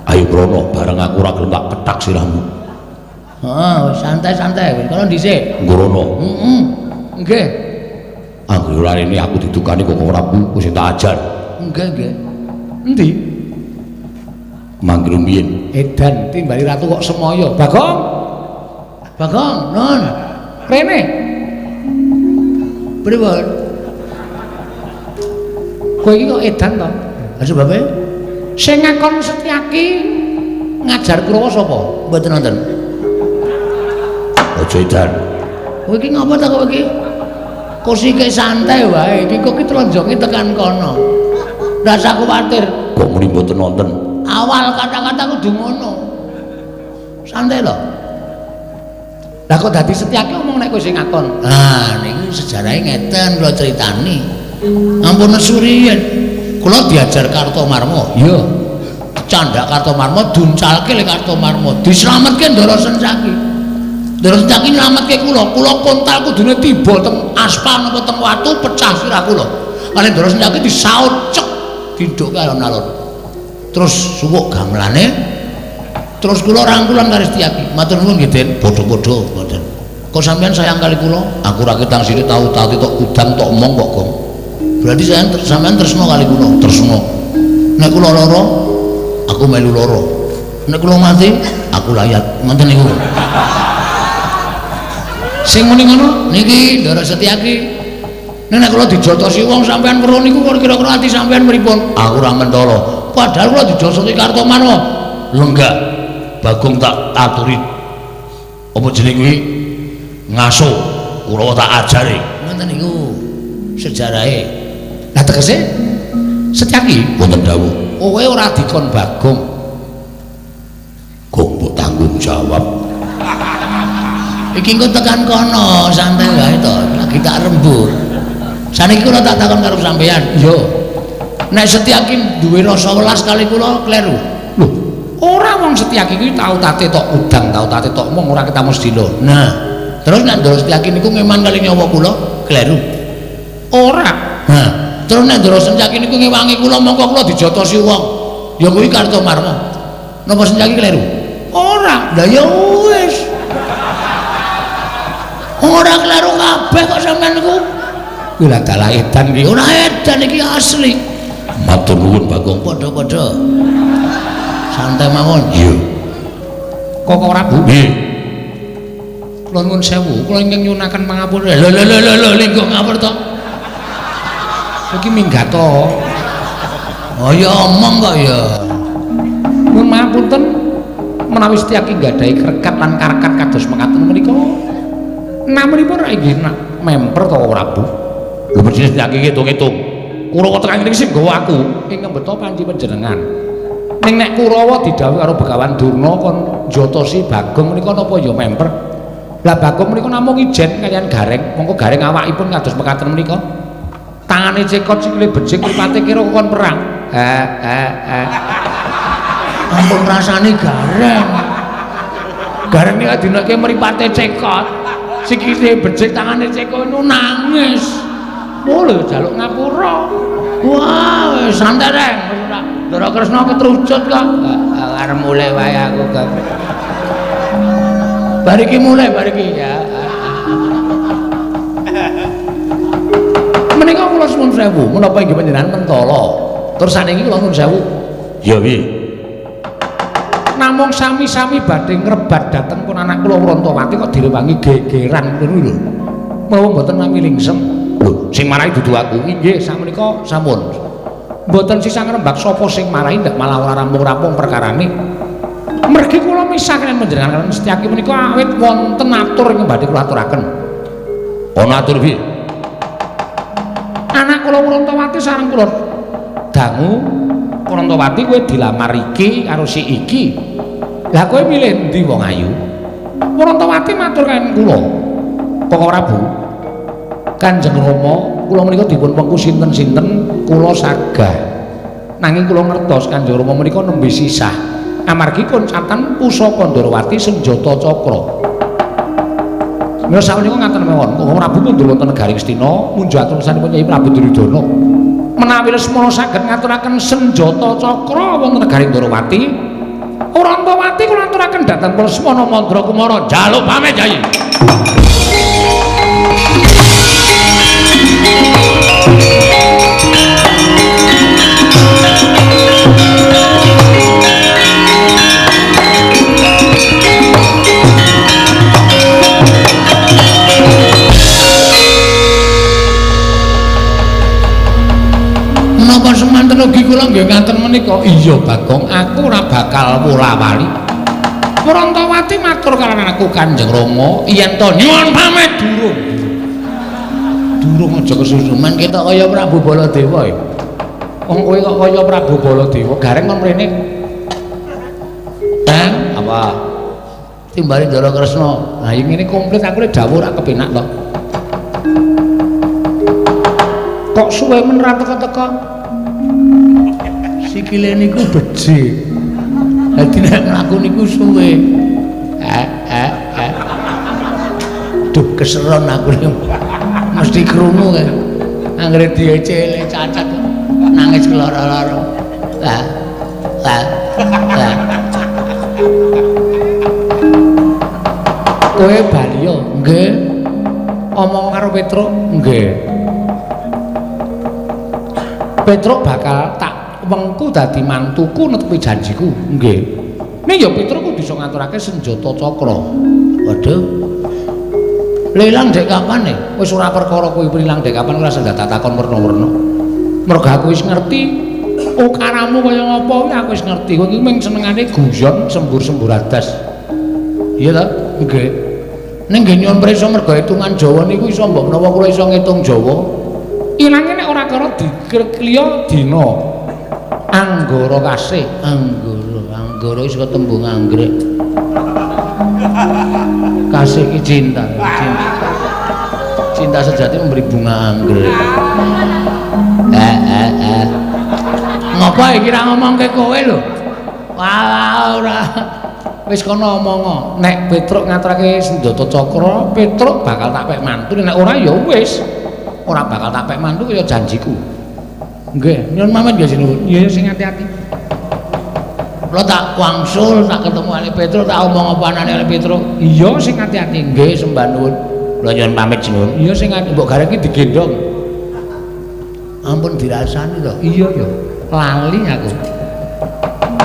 Ayo rono bareng aku ora gelem tak kethak sirahmu. Heeh, santai-santai wis kono dhisik. Nggo rono. Heeh. Nggih. Anggere ora rene aku didukani kok Prabu wis tak ajar. Nggih, nggih. Endi? Mangke rumiyin. Edan timbali ratu kok semoyo. Bagong. Bagong, nun. Rene. Pripun? Kowe iki kok edan to? Lah sebabe? Sing ngakon Setyaki ngajar Kurawa sapa? Mboten nonton. Aja edan. Kowe iki ngapa ta kowe iki? Kosike santai wae, iki kok ki tronjonge tekan kono. Rasa kuwatir. Kok muni mboten nonton? Awal kata-kata kudu ngono. Santai lho. Lah kok dadi Setyaki omong nek kowe sing ngakon. Lah niki sejarahe ngeten kula critani. Ampun nesu riyen. Kula diajar Kartomarma. Iya. Candhak Kartomarma duncalke le Kartomarma. Dislametke Ndara Sencaki. Ndara Sencaki nylametke kula. Kula kontal kudune tiba teng aspal napa teng watu pecah sirah kula. Kali Ndara Sencaki disaut cek dindhukke alon-alon. Terus suwuk gamelane. Terus kula rangkulan karo Setyaki. Matur nuwun nggih, Den. Padha-padha mboten. Kok sampean sayang kali kula? Aku ra ketang sithik tau-tau tok udang tok omong kok, Gong. Berarti sampean tresna kali kula, tresna. Nek kula lara, aku melu lara. Nek kula mati, aku layat. Ngoten niku. Sing muni ngono niki Ndara Setyaki. Nek kula dijotosi wong sampean weruh niku kira-kira ati sampean pripun? Aku ora mentala. Padahal kula dijotosi Kartomarma. Lenggah. Bagong tak aturi. Apa jenenge kuwi? Ngaso. Kurawa tak ajari. Ngoten niku sejarahe. Lah tegese Setyaki wonten dawuh, kowe ora dikon Bagong. Gong mbok tanggung jawab. Iki engko tekan kono, santai wae to, lagi tak rembug. Saniki kula tak takon karo sampeyan. Iya. Nek Setyaki duwe rasa welas kali kula kleru. Lho, ora wong Setyaki kuwi tau tate tok udang, tau tate tok mung ora ketemu sedina. Nah, terus nek Ndara Setyaki niku ngeman kali nyawa kula kleru. Ora. Nah, terus nek Ndara Setyaki niku ngewangi kula mongko kula dijotosi wong. Ya kuwi Kartomarma. Napa Setyaki kleru? Ora. Lah ya wis. Ora kleru kabeh kok sampean niku. Kuwi lah dalah edan iki. Ora edan iki asli. Matur nuwun Bagong, padha-padha. Santai mawon. Iya. Kok ora Bu? Nggih. Kula nuwun sewu, kula ingkang nyuwunaken pangapura. Lho lho lho lho, lingguh ngapur to. Iki minggat to. Oh ya omong kok ya. Nuwun mapunten menawi Setyaki nggadahi krekat lan karekat kados mekaten menika. Namunipun ra inggih memper to ora Bu? Lho mesti Setyaki ngitung-ngitung. Kurawa tekan kene sing nggawa aku ingkang beto panci panjenengan. Ning nek Kurawa didhawuhi karo Begawan Durna kon njotosi Bagong menika napa ya memper? Lah Bagong menika namung ijen kaliyan Gareng, mongko Gareng awakipun kados mekaten menika. Tangane cekot sikile becik mripate kira kon perang. Ampun rasane Gareng. Gareng nika dinake mripate cekot. Sikile becik tangane cekot nu nangis. Oh lho jaluk ngapura. Wah, wis santai reng. Ndara Kresna ketrucut kok. Arep mulih wae aku kok. Bar iki mulih bar iki ya. Menika kula suwun sewu, menapa inggih panjenengan mentala. Terus saniki kula nuwun sewu. Ya piye? Namung sami-sami badhe ngrebat dhateng pun anak kula Wrontowati kok direwangi gegeran ngono lho. Menawa mboten nami lingsem. Lho, sing marahi dudu aku. Inggih, sakmenika sampun. Mboten sisah ngrembak sapa sing marahi ndak malah ora rampung-rampung perkarane. Mergi kula misah kaliyan panjenengan kaliyan Setyaki menika awit wonten atur ingkang badhe kula aturaken. Ana atur piye? Anak kula Wrontowati sareng kula dangu Wrontowati kowe dilamar iki karo si iki. Lah kowe milih endi wong ayu? Wrontowati matur kaliyan kula. Kok ora Bu? Kanjeng Rama, kula menika dipun pengku sinten-sinten kula sagah. Nanging kula ngertos Kanjeng Rama menika nembe sisah. Amargi koncatan pusaka Ndorowati senjata cakra. Mila sakmenika ngaten mawon, Koko Prabu mundur wonten negari Ngastina, munjuk atungsanipun Kyai Prabu Duryudana. Menawi Lesmana saged ngaturaken senjata cakra wonten negari Ndorowati, Wrontowati kula aturaken dhateng Lesmana Mandra Kumara. Njaluk pamit, Kyai. Menapa semanten ugi kula nggih ngaten menika? Iya Bagong, aku ora bakal wola-wali. Wrontowati matur karo aku Kanjeng Rama yen to nyuwun pamit durung. Durung aja kesusu men ketok kaya Prabu Baladewa ya. Wong kowe kok kaya Prabu Baladewa, gareng kon mrene. Bang, apa? Timbali Ndara Kresna. Lah yen ngene komplit aku lek dawuh ora kepenak to. Kok suwe men ra teka-teka? Sikile niku becik. Dadi nek mlaku niku suwe. Duh keseron aku mesti krungu kae. Anggere diecele cacat nangis keloro-loro. Lah. Lah. Lah. Kowe bali yo? Nggih. Omong karo Petruk? Nggih. Petruk bakal tak wengku dadi mantuku netepi janjiku. Nggih. Ning ya Petruk kudu iso ngaturake senjata cakra. Waduh. Ilang dek kapan e? Wis ora perkara kuwi ilang dek kapan ora usah takon werna-werna. Mergo aku wis ngerti ukaramu kaya ngapa kuwi aku wis ngerti. Kowe iki mung senengane guyon sembur-sembur adas. Iya ta? Nggih. Ning nggih nyuwun prisa mergo hitungan Jawa niku iso mbok menawa kula iso ngitung Jawa. Ilange nek ora karo dikliya dina Anggara kasih. Anggara, anggara iso tembung anggrek. Kasih ki cinta, cinta. Cinta sejati memberi bunga anggrek. Ngopo iki ra ngomongke kowe lho? Wah, ora. Wis kono omong. Nek Petruk ngaturake senjata cakra, Petruk bakal tak pek mantu. Nek ora ya wis. Ora bakal tak pek mantu kaya janjiku. Nggih, nyuwun pamit nggih sinuwun. Iya sing ati-ati. Kula tak wangsul, tak ketemu Ali Petruk, tak omong apa anane Ali Petruk. Iya sing ati-ati. Nggih, sembah nuwun. Kula nyuwun pamit sinuwun. Iya sing ati mbok gareng iki digendhong. Ampun dirasani to. Iya ya, lali aku.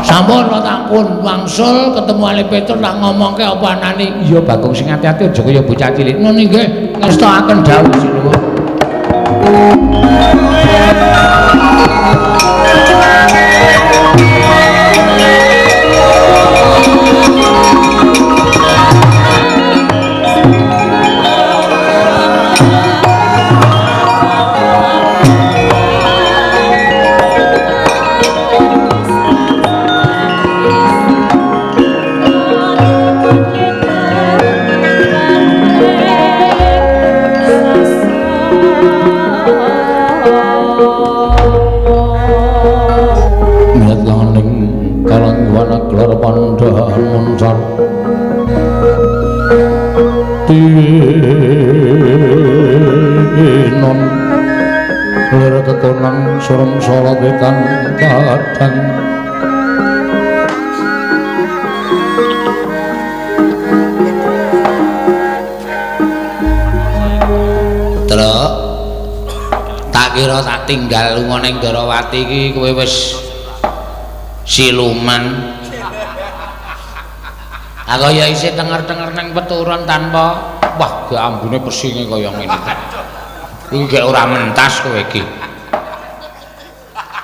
Sampun kula tak pun wangsul ketemu Ali Petruk tak ngomongke apa anane. Iya Bagong sing ati-ati aja kaya bocah cilik. Ngono nggih, ngestokaken dawuh sinuwun. Tinon lir kekonang surem sala wetan kadang Truk tak kira tak tinggal lunga ning Darawati iki kowe wis siluman. Aku ya isih tenger-tenger ning peturon tanpa wah gak ambune pesinge kaya ngene. Iki gek ora mentas kowe iki.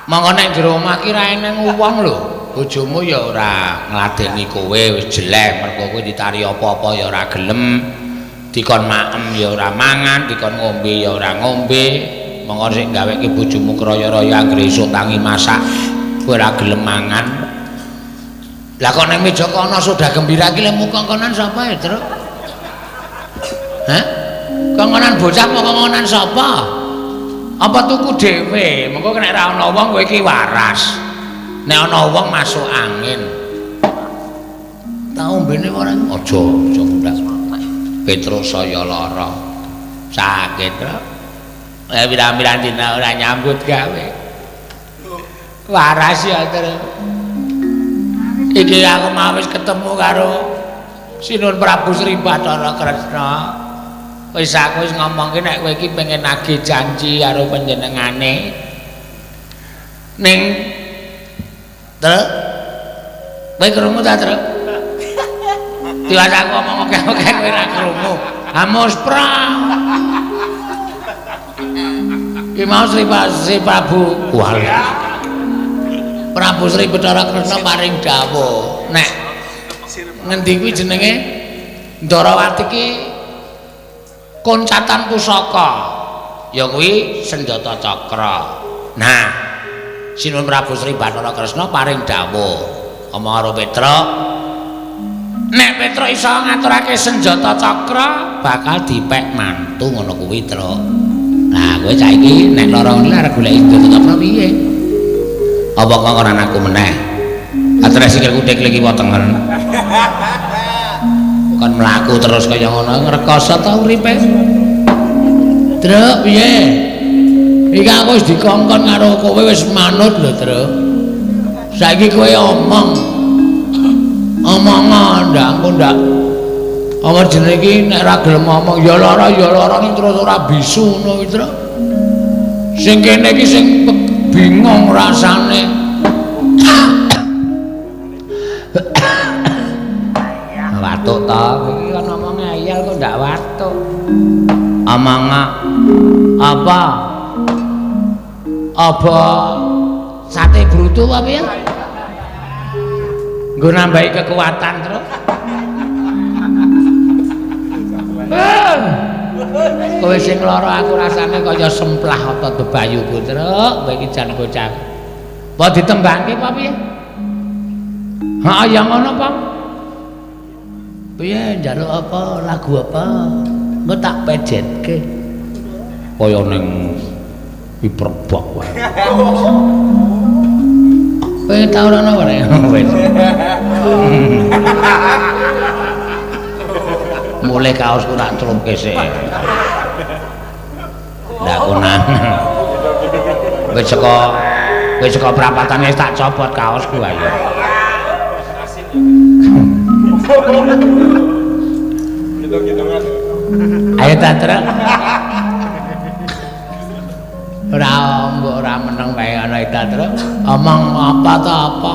Monggo nek jero omah ki ra eneng wong lho. Bojomu ya ora ngladeni kowe wis jelek mergo kowe ditari apa-apa ya ora gelem. Dikon maem ya ora mangan, dikon ngombe ya ora ngombe. Monggo sing gaweke bojomu kraya-raya anggere esuk tangi masak kowe ora gelem mangan. Lah kok ning meja kono soda gembira iki lemu kongkonan sapa ya, Truk? Hah? Kongkonan bocah apa kongkonan sapa? Apa tuku dhewe? Mengko nek ora ana wong kowe iki waras. Nek ana wong masuk angin. Ta ombene ora? Aja, aja mundak. Petruk saya lara. Sakit, Truk. Lah pirang-pirang dina ora nyambut gawe. Waras ya, Truk. Iki aku mau wis ketemu karo Sinuwun Prabu Sri Bathara Kresna. Wis aku wis ngomongke nek kowe iki pengen nagih janji karo panjenengane. Ning Truk, kowe krungu ta, Truk? Tiwas aku ngomong oke-oke kowe ora krungu. Amos pra. Ki mau Sri Prabu Kuala. Prabu Sri Bathara Kresna paring dawuh nek ngendi kuwi jenenge Ndarawati ki koncatan pusaka ya kuwi senjata cakra. Nah, Sinuwun Prabu Sri Bathara Kresna paring dawuh omong karo Petruk, nek Petruk iso ngaturake senjata cakra bakal dipek mantu ngono kuwi, Truk. Nah, kowe saiki nek lara ngene arep golek senjata cakra piye? Apa kongkonan aku meneh? Atres sikilku teklik kiwa tengen. Kon mlaku terus kaya ngono ngrekoso ta uripe. Truk piye? Iki aku wis dikongkon karo kowe wis manut lho, Truk. Saiki kowe omong. Omong ndak engko ndak. Apa jenenge iki nek ora gelem omong ya lara ning terus ora bisu ngono kuwi, Truk. Sing kene iki sing Bingung rasane. Watuk ta, iki kan ngomong ngeyel kok ndak watuk. Amanga apa? Apa sate brutu apa ya? Nggo nambahi kekuatan terus. Kowe sing lara aku rasane kaya semplah otot bebayuku, Truk. Kowe iki jan bocah. Apa ditembangke apa piye? Ha ya ngono, Pak. Piye njaluk apa, lagu apa? Engko tak pejetke. Kaya ning Hiperbok wae. Kowe tau ora ana wae. Wis. Mulai kaosku tak celupke sik. Ndak konan. Wis saka prapatane tak copot kaosku ayo. Ayo ta, Truk. Ora mbok ora meneng wae ana ta, Truk. Omong apa ta apa?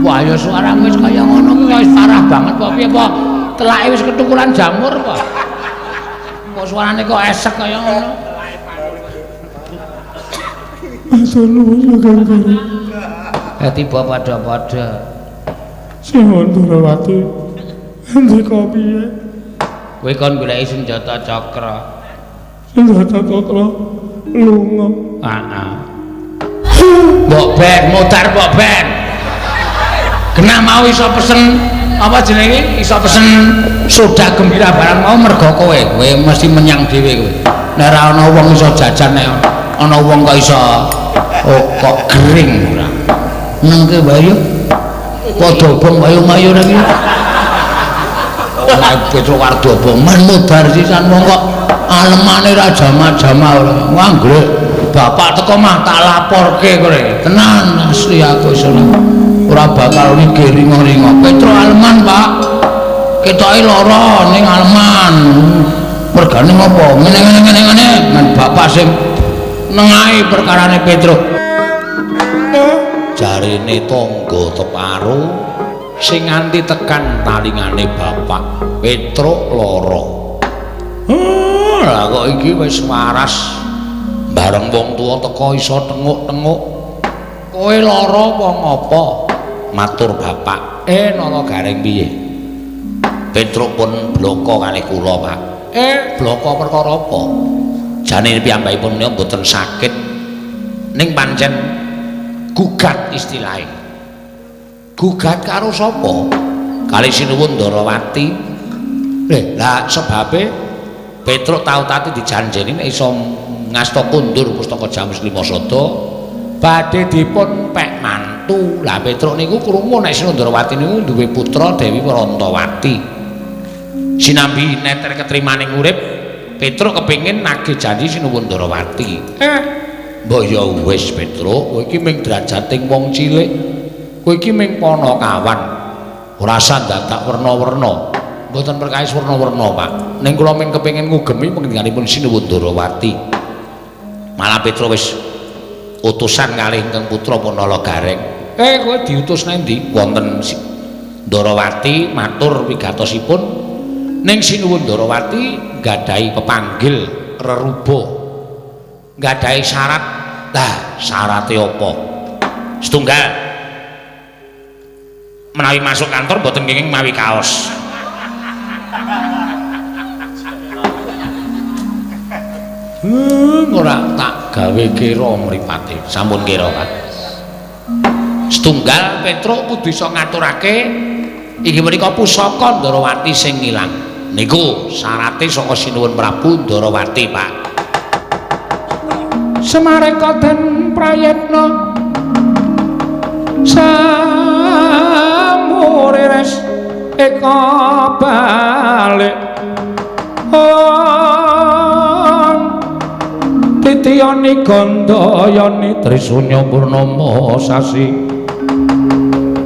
Wah, ya suaramu wis kaya ngono kuwi wis parah banget kok piye apa? Telake wis ketukulan jamur kok. Kok suarane kok esek kaya ngono. Matur nuwun Kakang Guru. Tiba padha-padha. Sinuwun Ndorowati. Ndika piye? Kowe kon goleki senjata cakra. Senjata cakra lunga. Heeh. Mbok ben modar mbok ben. Genah mau iso pesen apa jenenge? Iso pesen soda gembira barang mau mergo kowe. Kowe mesti menyang dhewe kowe. Nek ora ana wong iso jajan nek ana wong kok iso oh, kok gering ora. Nengke wae yo. Padha obong wayo-wayo ra iki. Nek Petro Wardobo men modar sisan wong kok alemane ra jama-jama ora. Wah, bapak teko mah tak laporke kowe. Tenan asli aku iso ora bakal wigir ringo-ringo. Petro aleman, Pak. Ketoke lara ning aleman. Mergane ngopo? Ngene ngene ngene ngene. Men bapak sing nengahi perkarane Petro. Jarene tangga teparo sing nganti tekan talingane bapak Petro lara. Lah kok iki wis waras. Bareng wong tuwa teko iso tenguk-tenguk. Kowe lara apa ngapa? Matur bapak. Nala Gareng piye? Petruk pun bloko kalih kula, Pak. Bloko perkara apa? Jane piyambakipun menika mboten sakit. Ning pancen gugat istilahe. Gugat karo sapa? Kali Sinuwun Ndorowati. Lah sebabe Petruk tau tati dijanjeni nek iso ngasta kundur pustaka Jamus Lima Sada badhe dipun pek mantu. Lah Petruk niku krungu nek Sinuwun Ndorowati niku duwe putra Dewi Warantawati. Sinambi neter ketrimaning urip, Petruk kepengin nagih janji Sinuwun Ndorowati. Mbok ya wis Petruk, kowe iki ming drajating wong cilik. Kowe iki ming panakawan. Ora usah dadak werna-werna. Mboten perkawis werna-werna, Pak. Ning kula ming kepengin ngugemi panjenenganipun Sinuwun Ndorowati. Malah Petruk wis utusan kalih ingkang putra Punala Gareng. Kowe diutus nang ndi? Wonten Ndorowati matur wigatosipun ning Sinuwun Ndorowati nggadahi pepanggil reruba. Nggadahi syarat. Lah, syarate apa? Setunggal. Menawi masuk kantor mboten kenging mawi kaos. Ora tak gawe kira mripate. Sampun kira, Pak. Setunggal Petruk kudu iso ngaturake inggih menika pusaka Ndorowati sing ilang. Niku syarate saka Sinuwun Prabu Ndorowati, Pak. Semareka den prayitna samurires eka balik titiyani gandayani trisunya purnama sasi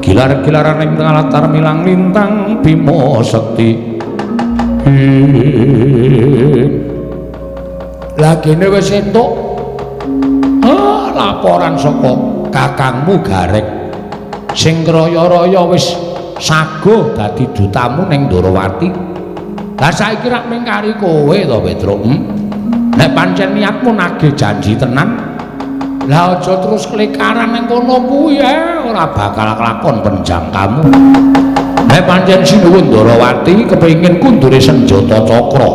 gilar-gilaran ing tengah latar milang lintang bima sekti Ing lah kene wis entuk laporan saka kakangmu Gareng sing raya-raya wis saguh dadi dutamu ning Ndorowati. Lah saiki rak mung kari kowe to, Petruk. Nek pancen niatmu nagih janji tenan, lah aja terus klekaran ning kono kuwi ora bakal kelakon penjangkamu. Nek pancen Sinuwun Ndorowati kepengin kundure senjata cakra,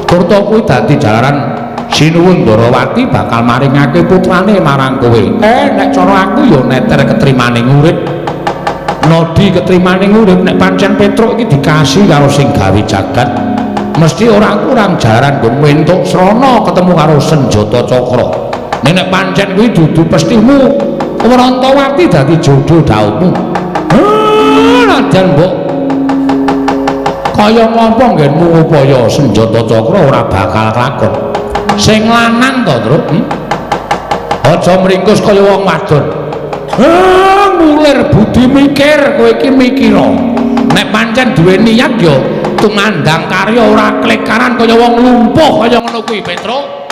turta kuwi dadi jalaran Sinuwun Ndorowati bakal maringake putrane marang kowe. Nek cara aku ya neter ketrimane urip. Nodi ketrimane urip nek pancen Petruk iki dikasih karo sing gawe jagat, mesti ora kurang jalaran nggon entuk srana ketemu karo senjata cakra. Nek pancen kuwi dudu pestimu, Wrantawati dadi jodho dhauhmu. Nadyan mbok kaya ngapa nggenmu ngupaya senjata cakra ora bakal kelakon. Sing lanang to, Truk? Aja mringkus kaya wong wadon. Mulir budi mikir, kowe iki mikira. Nek pancen duwe niat ya tumandang karya ora klekaran kaya wong lumpuh kaya ngono kuwi, Petruk.